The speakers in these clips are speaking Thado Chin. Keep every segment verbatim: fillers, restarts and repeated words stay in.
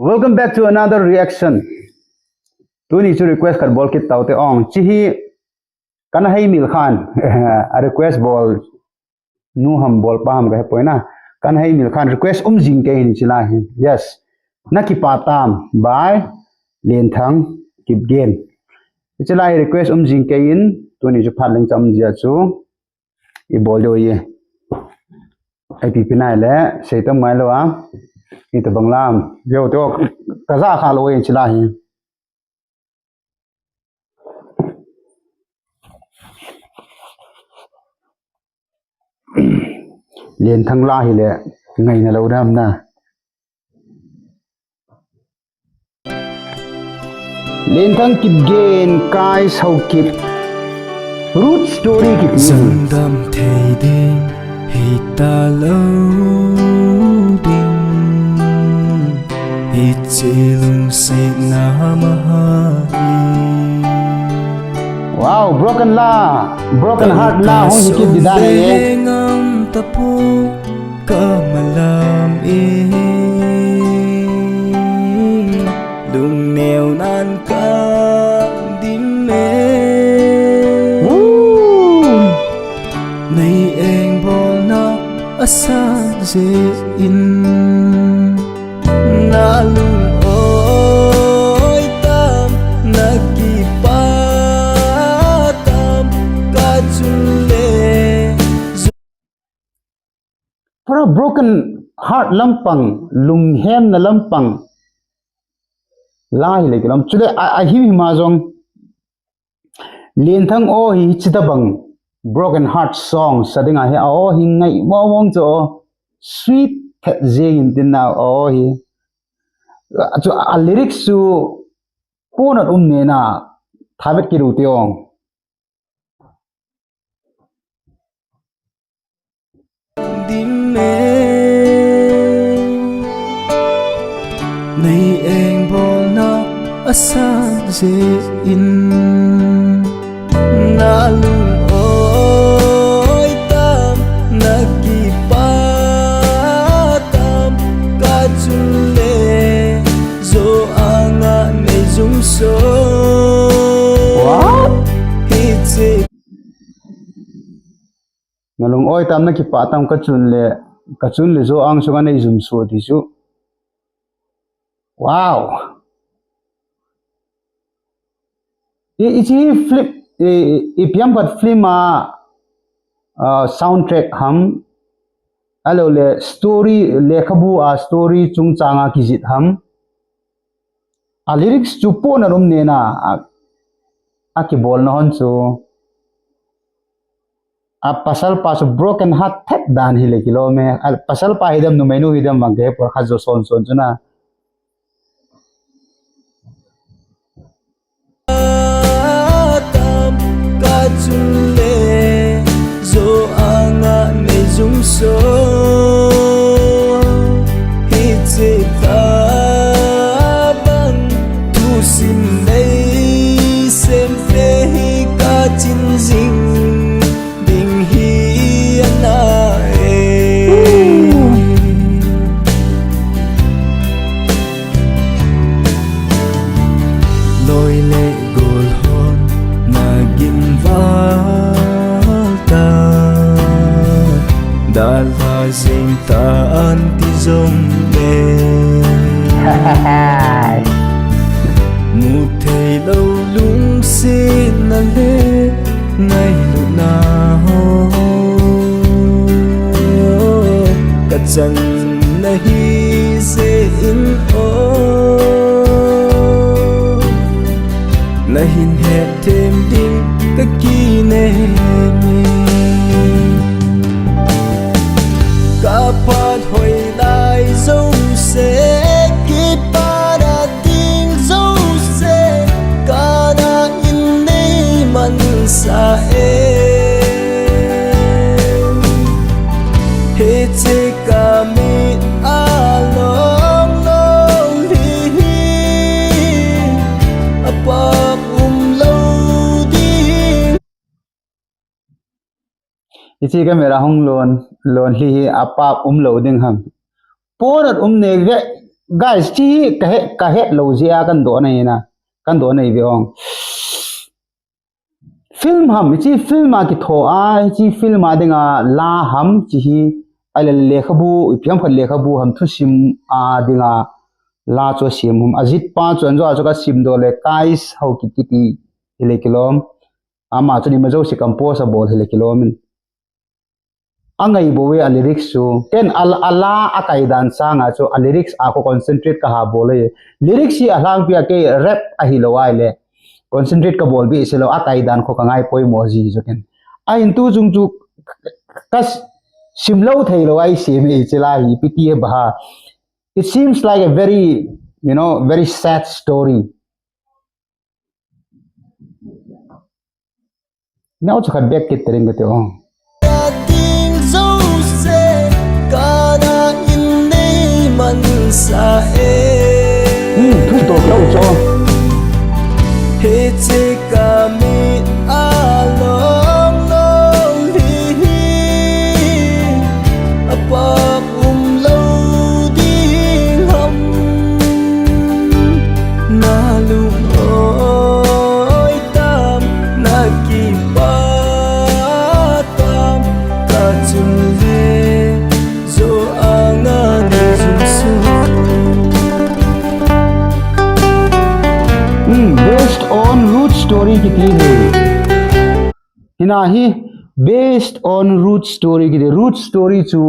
Welcome back to another reaction. Tuni chu request khat bol kit taute ong. Chi hi kana hei mil khan. A request bol nu ham bol pa ham ka he poina. Kana hei mil khan request um jing kei hin chi lai hi. Yes. Na kipa tam by Lenthang Kipgen. Chi lai request um jing kei in tuni chu phat leng cham jia chu. I bol deu ye. Ai pi pi nai le, sei tam ngai lo a. I ta bang lam. Yo, to, ka za kha lo ye chi lai hi. Lenthang la hi le, ngai na lo dam na. Lenthang Kipgen, Kai Sokip. Root story kiti. Sandam thei ding, hita lo ding. Hiche lungsetna maha hi. Wow, broken la, broken heart la, hung hi kit di dan e. Ngam tapu. Ka malam e, lungneo nan ka dim e. Woo! Nei engbolna asan jeh in, na lung-oi tam, na kipa tam, ka chun le. Pura broken heart lampang, lunghemna lampang. La hi le kilom. Chule a, a him hima jong. Lenthang o hi chi tabang. Broken heart song sa ding a hi a o hi ngai mo mong chu o. Sweet thet jeng in tin na o hi. Chu a lyrics chu ponat um ne na thavet kiru te ong. Dim e, nei engbolna asan jeh in, na lung-oi tam, na kipa tam, ka chun le, jo anga nei jum so. What? Hiche. Na lung-oi tam, na kipa tam, ka chun le, ka chun le jo ang sunga nei jum so ti chu. Wow. I, i chi film, i, i piam khat film a, uh, soundtrack ham, alo le story, lekhabu a story chungchang a kijih ham. A lyrics chu ponat um ne na a, a kibolna hon chu. A pasal pa chu broken heart thet dan hi le kilom e. A pasal pa hi dem numei nu hi dem vang ke por khat jo son son chu na. Tam ka chun le jo anga nei jum so. Hiche tabang thusim nei sem te hi ka chin jing ding hi ana e. Loi le gol hon na gim val ta, dalha jing ta an ti jong le. Mu thei lo lungsetna le ngailutna ho, ka chang na hi jeh in o, na hin hethem ding ka kinem e. Ka phat hoi lai jouse, kipa na ding jouse, ka na in nei man sa e. Hiche ka mit a long lou hi, a pap um lou ding. Hiche ka mit a hung lon, lon hi hi a pap um lou ding ham. Ponat um ne ve. Guys, chi hi ka het, ka het lou jeh a kan doh na hi na. Kan doh na hi ve ong. Film ham, chi film a kitho a, chi film a dinga la ham, chi hi, a le lekhabu, ipi ham khat lekhabu ham thusim a dinga la chu a sim ham. A jitpa chu anjo a chu ka sim doh le, Kais Haokip kiti hi le kilom. Ama chu ni ma jouse compose a bol hi le kilom in. A ngai bou ve a lyrics chu. Ken a, a la a kai dan sanga chu a lyrics a ko concentrate ka ha bol e. Lyrics hi a lhangpi a kei rap a hi lou ai le. Concentrate ka bol behseh lou a kai dan ko ka ngai poimo ji chu ken. A hin tu chung chu ka s-, sim lou thei lou ai sim e chi la hi piti he ba ha. It seems like a very, you know, very sad story. Nau chu khat bek kit tering ka ti ong. Ka ting jouse kana in nei man sa e. Hmm, thu to kau cho. He che ka mi a long long hi hi. A pa um lou ding ham. Na lungoi tam, na kipa tam, ka chun le jo anga nei jum so. Hmm, based on root story kiti hi. Hina hi, based on root story kiti. Root story chu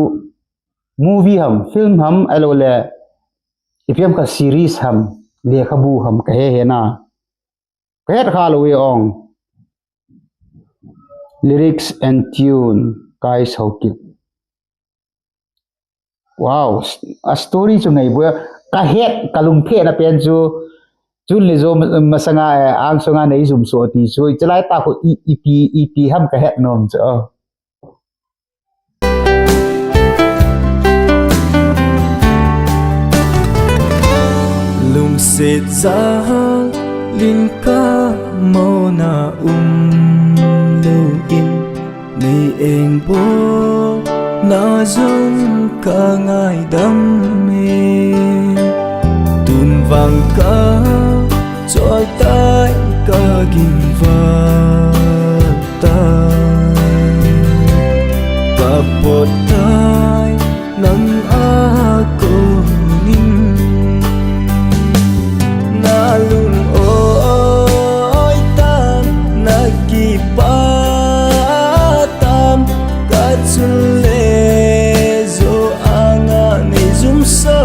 movie ham, film ham, ahilou le, ipi ham ka series ham, lekhabu ham, ka he he na. Ka het kha lou e ong. Lyrics and tune, Kais Haokip. Wow, a story chu ngai bou, ka het, ka lungphe na pen chu, chun le jo ma-, masanga, eh, angsunga nei jum so ti chu, i chalai ta ko i, ipi, ipi ham ka het nom chu. Lungset jal in ka mona um lou in, nei engbolna jong ka ngaidam e. Tun vang ka chol tai, ka gingval tai, ka pot tai, nang a konin. Na lungoi tam, na kipa tam, ka chun le jo anga nei jum so.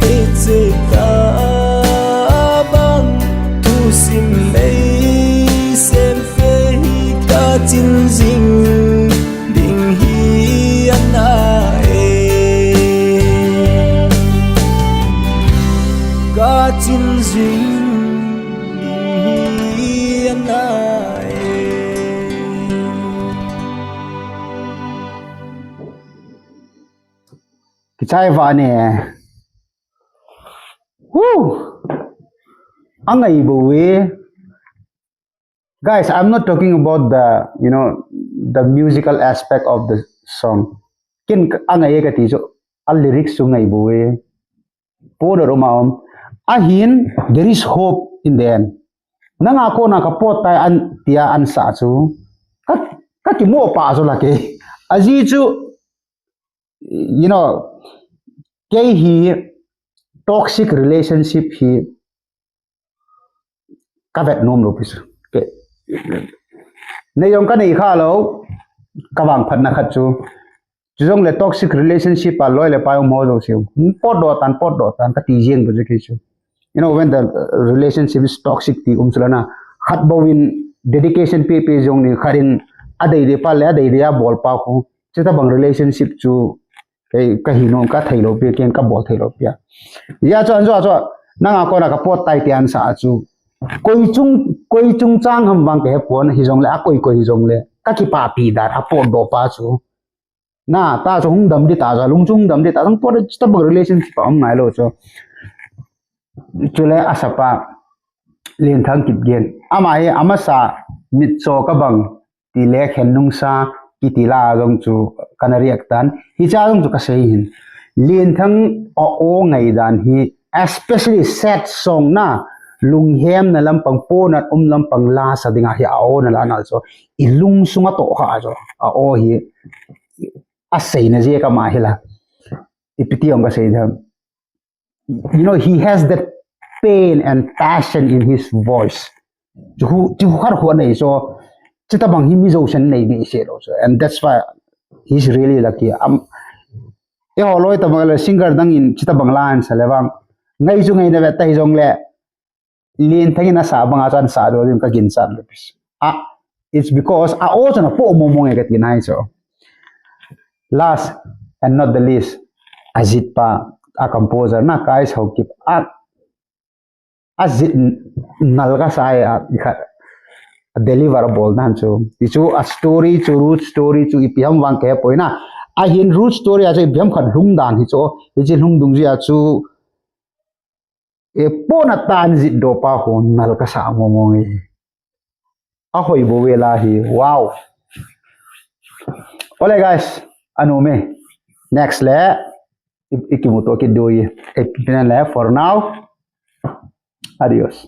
Hiche tabang thusim nei sem fe hi ka chin jing ding hi ana e. Ka chin jing ding hi ana e. Kichai vah ne. Woo! A ngai bou ve. Guys, I'm not talking about the, you know, the musical aspect of the song. Ken a ngai e ka ti chu, a lyrics chu ngai bou ve. Podoh um a um. Ahin, there is hope in the end. Nanga kona ka pot tai an tia an sa chu. Ka, ka kimo pa chu la ke. Ajeh chu, you know, kei hi toxic relationship hi ka vet nom lou pi chu. Kei, nei jong ka nei kha lou, ka vangphatna khat chu. Chujongle toxic relationship a loi le pai um ho jouse. Potdoh tan, potdoh tan, ka ti jeng pi chu kei chu. You know, when the, uh, relationship is toxic ti um chu la na. Khat bou in dedication pe pe jong ni, khat in a dei dei pa le, a dei dei a bol pa khu. Chutabang relationship chu kei ka hi nom, ka thei lou pi, ken ka bol thei lou pi a. Hijeh chun, anjo a chu, nanga kona ka pot tai ti an sa a chu. Koi chung, koi chungchang ham vang ka he pon, hijongle, a koi koi hijongle. Ka kipapi dan, a potdoh pa chu. Na, ta chu hung dam di ta, ja lung chu hung dam di ta, jong pot chutabang relationship a um ngai lou chu. Chule a sapa, Lenthang Kipgen. Ama hi, amasa, Mitcho Kabang, ti le Khen Nungsa, kiti la jong chu kana react tan. Hicha jong chu ka sei hin. Lenthang a-o ngaidan hi, especially sad song na, lunghemna lampang, ponat um lampang la sa dinga hi a-o na la na chu, i lungsunga toh kha chu, a-o hi, aseina jeh kama hi la. Ipi ti ong kasei dem. You know, he has that pain and passion in his voice. Chu, chu khat khu anei chu, chutabang hi mi jousen nei behseh lou chu. And that's why he's really lucky. Um, eiho loi tabang le singer dang in chutabang la an sa le vang. Ngai chu ngai na ve ta hi jong le. Lenthang in asa banga chu an sa do ding ka ginchat lou pis. Ah, it's because a-o chu na po mo mo nge ka ti nai chu. Last and not the least, ajit pa, a composer na Kais Haokip, a, ajit nal kasa e, a, i kha, a deliver a bol dan chu. Ti chu a story chu, root story chu ipi ham vang ka he poi na. Ahin root story a chu ipi ham khat lhung dan hi chu. Hiche lhung dungjui a chu, e, ponat a an jit do pa ho nal kasa mo mo nge. Ahoi bou ve la hi. Wow. Ole guys, anom e. Next le, i, ikimuto kit diu ahi. Ipi ham le, for now, adios.